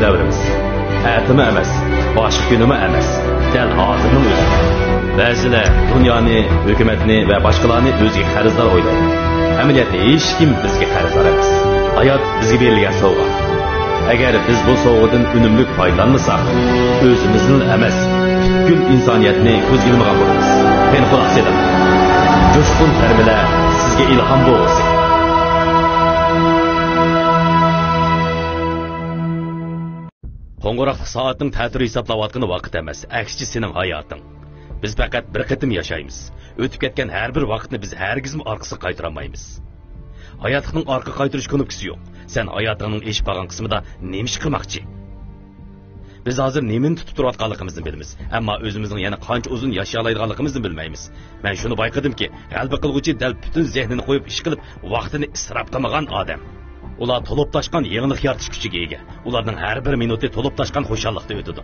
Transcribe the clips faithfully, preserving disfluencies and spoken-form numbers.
دەۋرىمىز. ئەتىمۇ ئەمەس، باشقا كۈنىمۇ ئەمەس، دەل ھازىرنىڭ ئۆزى. بەزىلەر دۇنيانى، ھۆكۈمەتنى ۋە باشقىلارنى ئۆزىگە قەرزدار ئويلايدۇ. ئەمەلىيەتتە ھېچكىم بىزگە قەرزدار ئەمەس. ھايات بىزگە بېرىلگەن سوۋغا. ئەگەر بىز بۇ سوۋغىدىن ئۈنۈملۈك پايدىلانمىساق، ئۆزىمىزنىلا ئەمەس، پۈتكۈل ئىنسانىيەتنى كۆزگە ئىلمىغان بولىمىز. قېنى قۇلاق سېلىڭ. جۇشقۇن تەرمىلەر سىزگە ئىلھام بولغۇسى. قوڭغۇراقلىق سائەتنىڭ تەتۈر ھېسابلاۋاتقىنى ۋاقىت ئەمەس، ئەكسىچە سېنىڭ ھاياتىڭ. بىز پەقەت بىر قېتىم ياشايمىز. ئۆتۈپ كەتكەن ھەر بىر ۋاقىتنى بىز ھەرگىزمۇ ئارقىسىغا قايتۇرالمايمىز. ھاياتلىقنىڭ ئارقا قايتۇرۇش كۇنۇپكىسى يوق. سەن ھاياتىڭنىڭ ئېشىپ بارغان قىسمىدا نېمە ئىش قىلماقچى؟ بىز ھازىر نېمىنى تۇتۇپ تۇرۇۋاتقانلىقىمىزنى بىلىمىز، ئەمما ئۆزىمىزنىڭ يەنە قانچە ئۇزۇن ياشىيالايدىغانلىقىمىزنى بىلمەيمىز. مەن شۇنى بايقىدىمكى، غەلىبە قىلغۇچى دەل پۈتۈن زېھنىنى قويۇپ ئىش قىلىپ، ۋاقتىنى ئىسراپ قىلمىغان ئادەم. ئۇلار تولۇپ تاشقان يېڭىلىق يارىتىش كۈچىگە ئىگە. ئۇلارنىڭ ھەر بىر مىنۇتى تولۇپ تاشقان خۇشاللىقتا ئۆتىدۇ.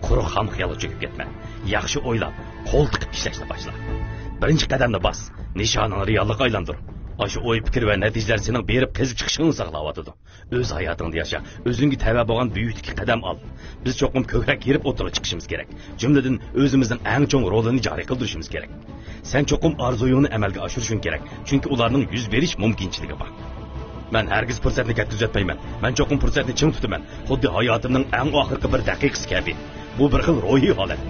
قۇرۇق خام خىيالغا چۆكۈپ كەتمە. ياخشى ئويلا، قول تىقىپ ئىشلەشنى باشلا. بىرىنچى قەدەمنى باس، نىشانىڭنى رېئاللىققا ئايلاندۇر. ئاشۇ ئوي پىكىر ۋە نەتىجىلەر سېنىڭ بېرىپ قېزىپ چىقىشىڭنى ساقلاۋاتىدۇ. ئۆز ھاياتىڭدا ياشا، ئۆزۈڭگە تەۋە بولغان بۈيۈكلۈككە قەدەم ئال. بىز چوقۇم كۆكرەك كېرىپ ئوتتۇرىغا چىقىشىمىز كېرەك. جۈملىدىن ئۆزىمىزنىڭ ئەڭ چوڭ رولىنى جارى قىلدۇرۇشىمىز كېرەك. سەن چوقۇم ئارزۇيۇڭنى ئەمەلگە ئاشۇرۇشۇڭ كېرەك، چۈنكى ئۇلارنىڭ يۈز بېرىش مۇمكىنچىلىكى بار. مەن ھەرگىز پۇرسەتنى كەتكۈزۈۋەتمەيمەن. مەن چوقۇم پۇرسەتنى چىڭ تۇتىمەن. خۇددى ھاياتىمنىڭ ئەڭ ئاخىرقى بىر دەقىقىسى كەبى. بۇ بىر خىل روھىي ھالەت.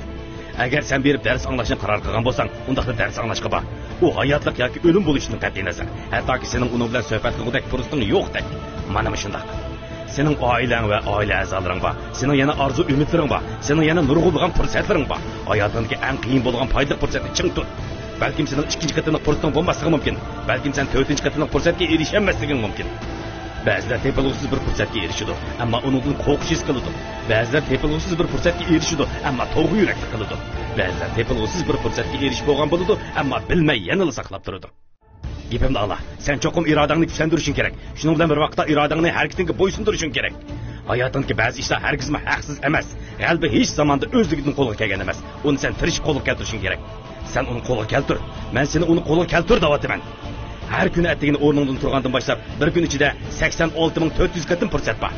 ئەگەر سەن بېرىپ دەرس ئاڭلاشنى قارار قىلغان بولساڭ، ئۇنداقتا دەرس ئاڭلاشقا بار. ئۇ ھاياتلىق ياكى ئۆلۈم بولۇشىدىن قەتئىينەزەر، ھەتتاكى سېنىڭ ئۇنىڭ بىلەن سۆھبەت قىلغۇدەك پۇرسىتىڭ يوقتەك. مانا مۇشۇنداق. سېنىڭ ئائىلەڭ ۋە ئائىلە ئەزالىرىڭ بار. سېنىڭ يەنە ئارزۇ-ئۈمىدلىرىڭ بار. سېنىڭ يەنە نۇرغۇنلىغان پۇرسەتلىرىڭ بار. ھاياتىڭدىكى ئەڭ قىيىن بولغان پايدىلىق پۇرسەتنى چىڭ تۇت. بەلكىم سېنىڭ ئىككىنچى قېتىملىق پۇرسىتىڭ بولماسلىقى مۇمكىن. بەلكىم سەن تۆتىنچى قېتىملىق پۇرسەتكە ئېرىشەلمەسلىكىڭ مۇمكىن. بەزىلەر تېپىلغۇسىز بىر پۇرسەتكە ئېرىشىدۇ، ئەمما ئۇنىڭدىن قورقۇش ھېس قىلىدۇ. بەزىلەر تېپىلغۇسىز بىر پۇرسەتكە ئېرىشىدۇ، ئەمما توغرا يۈرەكلىك قىلىدۇ. بەزىلەر تېپىلغۇسىز بىر پۇرسەتكە ئېرىشىپ بولغان بولىدۇ، ئەمما بىلمەي يەنىلا ساقلاپ تۇرىدۇ. گېپىمنى ئاڭلا، سەن چوقۇم ئىرادەڭنى كۈچلەندۈرۈشۈڭ كېرەك. شۇنىڭ بىلەن بىر ۋاقىتتا ئىرادەڭنى ھەرىكىتىڭگە بويسۇندۇرۇشۇڭ كېرەك. ھاياتىڭدىكى بەزى ئىشلار ھەرگىزمۇ ھەقسىز ئەمەس. غەلىبە ھېچ زاماندا ئۆزلۈكىدىن قولغا كەلگەن ئەمەس. ئۇنى سەن تىرىشىپ قولغا كەلتۈرۈشۈڭ كېرەك. سەن ئۇنى قولغا كەلتۈر. مەن سېنى ئۇنى قولغا كەلتۈر دەۋاتىمەن. ھەر كۈنى ئەتىگىنى ئورنۇڭدىن تۇرغاندىن باشلاپ، بىر كۈن ئىچىدە سەكسەن ئالتە مىڭ تۆت يۈز قېتىم پۇرسەت بار.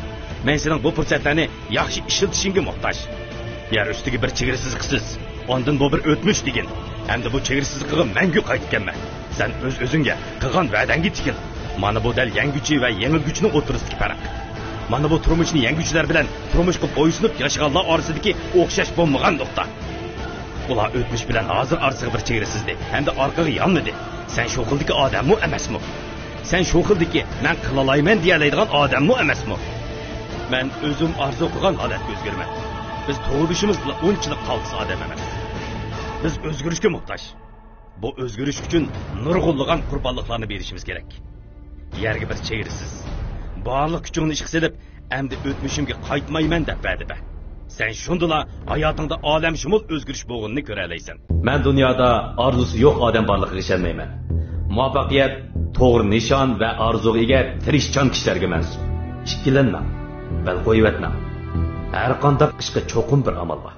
مەن سېنىڭ بۇ پۇرسەتلەرنى ياخشى ئىشلىتىشىڭگە موھتاج. يەر ئۈستىگە بىر چېگرا سىزىق سىز. ئاندىن بۇ بىر ئۆتمۈش دېگىن. ئەمدى بۇ چېگرا سىزىقىغا مەڭگۈ قايتىپ كەلمە. سەن ئۆز-ئۆزۈڭگە، قىلغان ۋەدەڭگە تىكىل. مانا بۇ دەل يەڭگۈچى ۋە يېڭىلگۈچىنىڭ ئوتتۇرىسىدىكى پەرق. مانا بۇ تۇرمۇشنى يەڭگۈچىلەر بىلەن تۇرمۇشقا بويسۇنۇپ ياشىغانلار ئارىسىدىكى ئوخشاش بولمىغان نۇقتا. ئۇلار ئۆتمۈش بىلەن ھازىر ئارىسىغا بىر چېگرا سىزدى ھەمدە ئارقىغا يانمىدى. سەن شۇ خىلدىكى ئادەممۇ ئەمەسمۇ؟ سەن شۇ خىلدىكى، مەن قىلالايمەن دېيەلەيدىغان ئادەممۇ ئەمەسمۇ؟ مەن ئۆزۈم ئارزۇ قىلغان ھالەتكە ئۆزگىرىمەن. بىز تۇغۇلۇشىمىز بىلەن ئۇنچىلىك قالتىس ئادەم ئەمەس. بىز ئۆزگىرىشكە موھتاج. بۇ ئۆزگىرىش ئۈچۈن نۇرغۇنلىغان قۇربانلىقلارنى بېرىشىمىز كېرەك. يەرگە بىر چېگرا سىز. بارلىق كۈچۈڭنى ئىشقا سېلىپ، ئەمدى ئۆتمۈشۈمگە قايتمايمەن دەپ ۋەدە بەر. سەن شۇندىلا ھاياتىڭدا ئالەمشۇمۇل ئۆزگىرىش بولغىنىنى كۆرەلەيسەن. مەن دۇنيادا ئارزۇسى يوق ئادەم بارلىقىغا ئىشەنمەيمەن. مۇۋەپپەقىيەت توغرا نىشان ۋە ئارزۇغا ئىگە تىرىشچان كىشىلەرگە مەنسۇپ. ئىككىلەنمەڭ. بەل قويۇۋەتمەڭ. ھەر قانداق ئىشقا چوقۇم بىر ئامال بار.